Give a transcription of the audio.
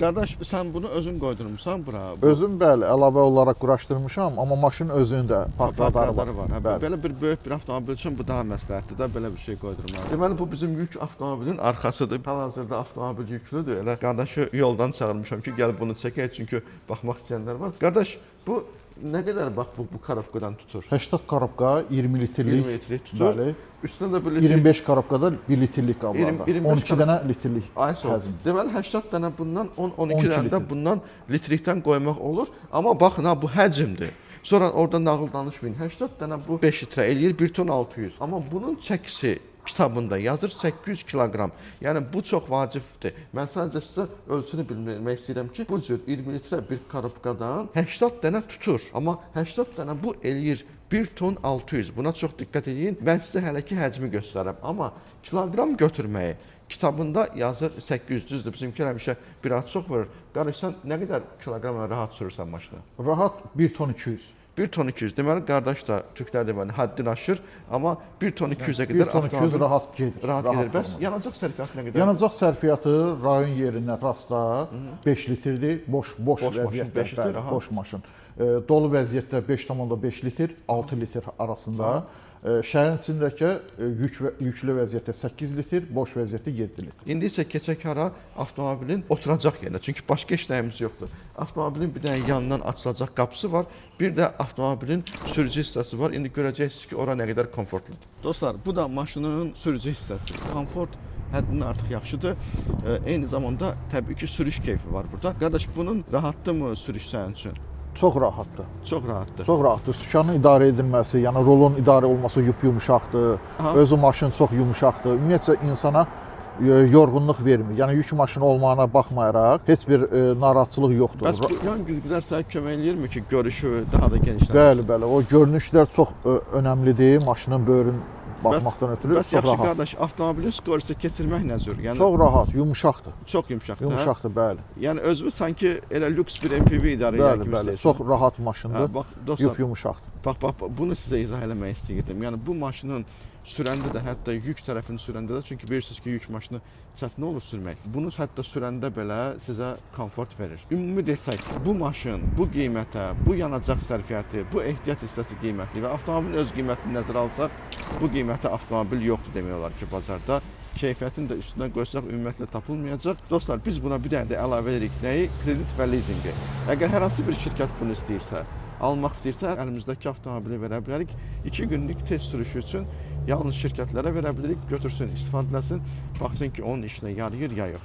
Qardaş, sən bunu özün qoydurmusan bura. Bu Özüm, bəli, əlavə olaraq quraşdırmışam, amma maşının özünün də park radarı var. Radarı var. Hə, Bəli. belə bir böyük bir avtomobil üçün bu daha məsləhətdir də belə bir şey qoydurmaq. Deməli bu bizim yük avtomobilin arxasıdır. Hal-hazırda avtomobil yüklüdür. Elə qardaşı yoldan çağırmışam ki, gəl bunu çəkək, çünki baxmaq istəyənlər var. Qardaş, bu nə qədər bax bu korobkadan tutur? 80 korobka 20 litrlik. 20 litrlik tutur. Bəli. Üstünə də bir litr 25 korobkada 1 litrlik qablarda. 25 12 dənə litrlik Ay sağ ol. həcm. Deməli 80 dənə bundan 10 12 12 dənə də litr. bundan litrikdən qoymaq olur. Amma baxın ha, bu həcmdir. Sonra orada nağıl danışmayın. 80 dənə bu 5 litrə eləyir 1 ton 600. Amma bunun çəkisi kitabında yazır 800 kiloqram. Yəni bu çox vacibdir. Mən sadəcə sizə ölçünü bildirmək istəyirəm ki, bu cür 20 litrə bir korobkadan 80 dənə tutur. Amma 80 dənə bu eləyir 1 ton 600. Buna çox diqqət edin. Mən sizə hələ ki həcmi göstərirəm, amma kiloqram götürməyi kitabında yazır 800, düzdür. Bizimki həmişə biraz çox vurur. Qardaş, sən nə qədər kiloqramla rahat sürürsən maşını? Rahat 1 ton 200. 1 ton 200. Deməli qardaş da türklər deməli həddini aşır, amma 1 ton 200-ə 1 qədər ton 200 avtomobil rahat gedir. rahat gedir. Bəs formada. yanacaq sərfiyyatı nə qədər? Yanacaq sərfiyyatı rayon yerindən trasda 5 litrdir. Boş boş, Boş maşın vəziyyətdə. 5 litr, bəli, aha. boş maşın. Dolu vəziyyətdə 5,5 litr, 6 litr arasında. Şəhərin içindəki yük və yüklü vəziyyətdə 8 litr, boş vəziyyətdə 7 litr. İndi isə keçək hara? Avtomobilin oturacaq yerinə. Çünki başqa işlərimiz yoxdur. Avtomobilin bir dənə yandan açılacaq qapısı var, bir də avtomobilin sürücü hissəsi var. İndi görəcəksiniz ki, ora nə qədər komfortludur. Dostlar, bu da maşının sürücü hissəsi. Komfort həddindən artıq yaxşıdır. Eyni zamanda təbii ki, sürüş keyfi var burada. Qardaş, bunun rahatdırmı sürüş sənin üçün? Çox rahatdır. Çox rahatdır. Çox rahatdır. Sükanın idarə edilməsi, yəni rolun idarə olması yup-yumşaqdır. Aha. Özü maşın çox yumşaqdır. Ümumiyyətcə insana yorğunluq vermir. Yəni yük maşını olmağına baxmayaraq heç bir narahatçılıq yoxdur. Bəs bu yan güzgülər sənə kömək eləyirmi ki, görüşü daha da genişləndirsin? Bəli, bəli. O görünüşlər çox önəmlidir. Maşının böyrün baxmaqdan ötürü Bəs çox yaxşı rahat. qardaş, avtomobilin skorisi keçirmək nə cür? Yəni Çox rahat, yumşaqdır. çox yumşaqdır. hə? Yumşaqdır, bəli. Yəni özünü sanki elə lüks bir MPV idarə edən Bəli, kimi bəli. hiss Çox rahat maşındır. Hə, bax dostlar, Yup-yumşaqdır. bax bax bax, bunu sizə izah eləmək istəyirdim. Yəni bu maşının sürəndə də, hətta yük tərəfini sürəndə də, çünki bilirsiniz ki, yük maşını çətin olur sürmək. Bunu hətta sürəndə belə sizə komfort verir. Ümumi desək, bu maşın bu qiymətə, bu yanacaq sərfiyyatı, bu ehtiyat hissəsi qiyməti və avtomobilin öz qiymətini nəzərə alsaq, bu qiymətə avtomobil yoxdur demək olar ki, bazarda. Keyfiyyətini də üstünə qoysaq ümumiyyətlə tapılmayacaq. Dostlar, biz buna bir dənə də əlavə edirik nəyi? Kredit və lizinqi. Əgər hər hansı bir şirkət bunu istəyirsə, almaq istəyirsə, əlimizdəki avtomobili verə bilərik. 2 günlük test sürüşü üçün yalnız şirkətlərə verə bilirik. Götürsün, istifadə eləsin, baxsın ki, onun işinə yarayır ya yox.